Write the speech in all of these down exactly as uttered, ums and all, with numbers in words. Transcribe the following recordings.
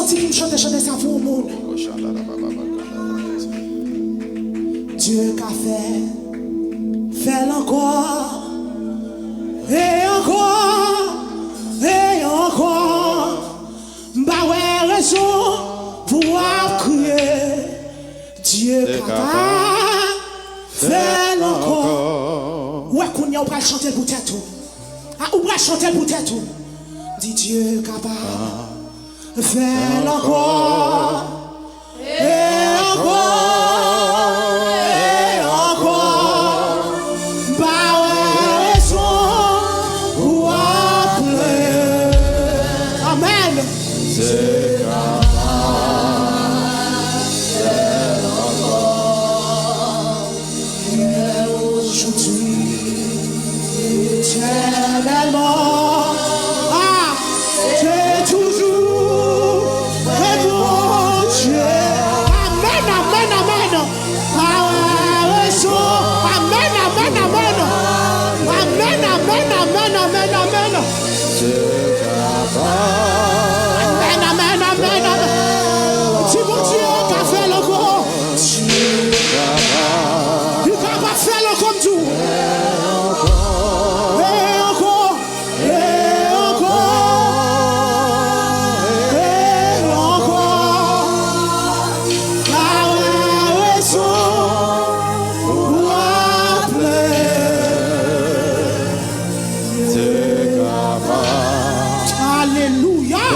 Ti m chante, chante sa pou yon moun. Dye ka fè, fè l ankò, e ankò, e ankò. M pa wè rezon pou w ap kriye. Dye kapab fè l ankò. Ou wè, kounye a ou pral chante l pou tèt ou. A, ou pral chante l pou tèt ou. Di, Dye kapab fè l ankò, e ankò, e ankò. M pa wè rezon pou w ap plenn. Amèn. Se kapab fè l ankò. Yè, jodi, etènèlman. Ah, se toujou le bon Dye. Amèn, amèn, amèn. Pa wè rezon. Amèn, amèn, amèn. Amèn, amèn, amèn, amèn, amèn. Amèn, amèn, amèn, amèn. Di Bondye ka fè l ankò. Li kapab fè l ankò, m di w. E ankò, e ankò, e ankò. Pa wè rezon pou w ap plenn. Alelouya.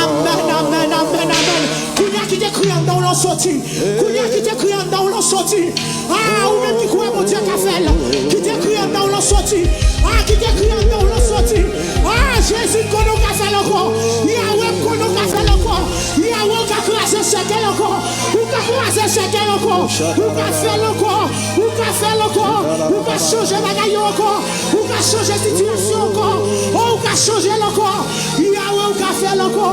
Amèn, amèn, amèn, amèn. Kounye a kite kri anndan w lan soti. Kounye a kite kri anndan w lan soti. Ah, ou menm ki kwè Bondye ka fè l, kite kri anndan w lan soti. Ah, kite kri anndan w lan soti. Ah, Jezi, m konnen w ka fè l ankò. Yahweh, m konnen w ka fè l ankò. Yahweh, ou ka kraze sèkèy ankò. Ou ka kraze sèkèy ankò. Ou ka fè l ankò. Ou ka fè l ankò. Ou ka chanje bagay yo ankò. Ou ka chanje sitiyasyon ankò. Oh, ou ka chanje l ankò. Yahweh, ou ka fè l ankò.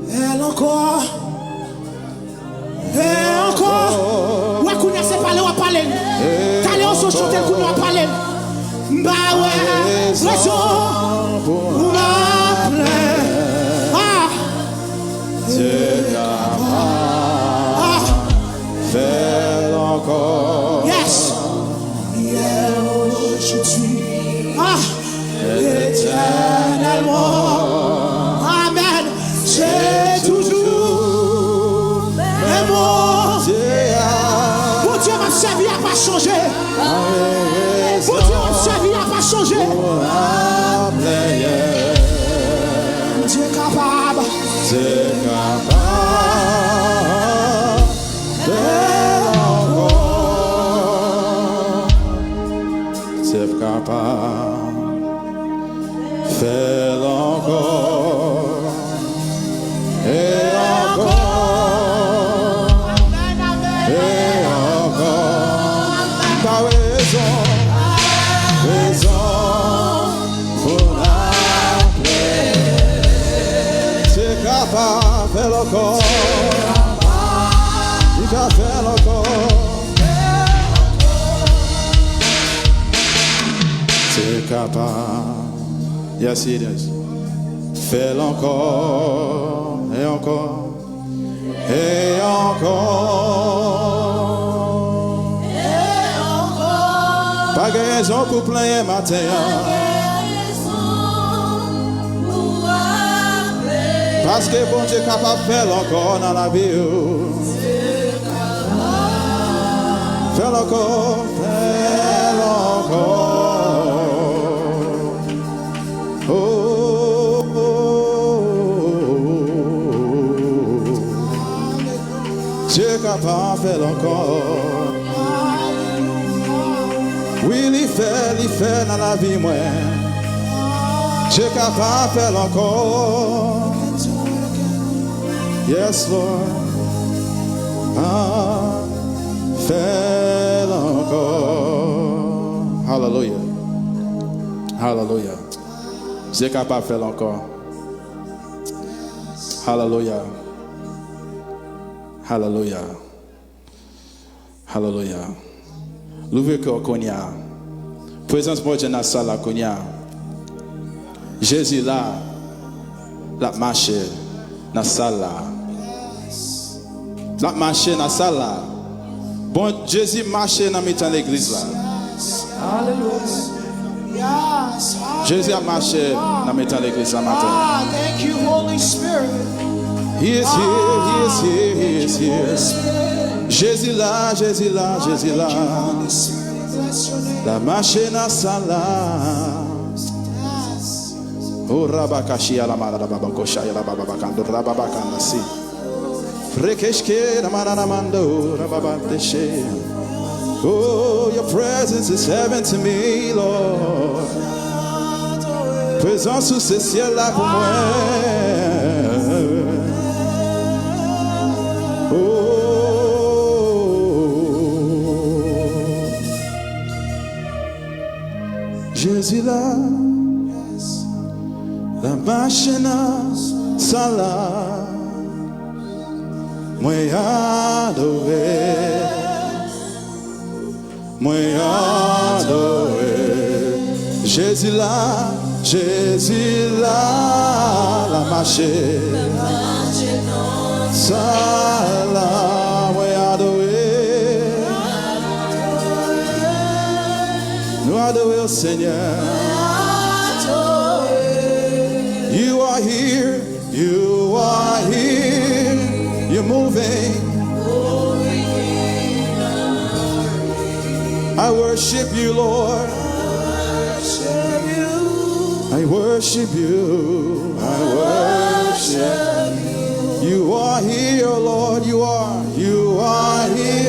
Fè l ankò. E ankò. Wè, kounye a se pale w ap pale l. Talè w sot chante l, kounye w ap pale l. M pa wè rezon pou m ap plenn. Ah. Dye kapab fè l ankò. Yes. Yè, jodi, ah, etènèlman. Amèn. Se toujou menm Bondye a. Bondye m ap sèvi a pa chanje. Bondye m ap sèvi a pa chanje. Dye kapab. Dye kapab. Fè l ankò. Dye kapab. Fè l ankò. E ankò. E ankò. Pa rezon. Rezon. Pou n aple. Se kapab fè l ankò. Li ka fè l ankò. Se kapab. Yes, it is. Fè l ankò. E ankò. E ankò. Pa gen rezon pou plenyen maten an. Paske Bondye kapab fè l ankò nan lavi w. Fè l ankò, fè l ankò. Oh, oh, oh, oh, oh. Dye kapab fè l ankò. Wi, li fè, li fè nan lavi mwen. Dye kapab fè l ankò. Yes, Lord. Ah, fè l ankò. Hallelujah. Hallelujah. Dye kapab fè l ankò. Hallelujah. Hallelujah. Hallelujah. Louvri kè w kounye a. Prezans Bondye nan sal la kounye a. Jezi la, l ap mache nan sal la. L ap mache nan sal la. Bon, Jezi mache nan mitan legliz la. Jezi ap mache nan mitan legliz la maten. Ah, thank you, Holy Spirit. He is here, he is here, he is here. Jezi la, Jezi la, Jezi la. L ap mache nan sal la. O rabakashi alamara rababakosha yalababakando rababakanda si. Rekeshke ramanana mando rababandeshe. Oh, your presence is heaven to me, Lord. Prezans ou se syèl la pou mwen. Oh. Jezi la, l ap mache nan sal la. Mwen adore, mwen adore. Jezi la, Jezi la, l ap mache. Sal la, mwen adore. Nou adore w, Senyè. You are here, you are here, you're moving. I worship you, Lord. I worship you, I worship you. You are here, Lord, you are, you are here.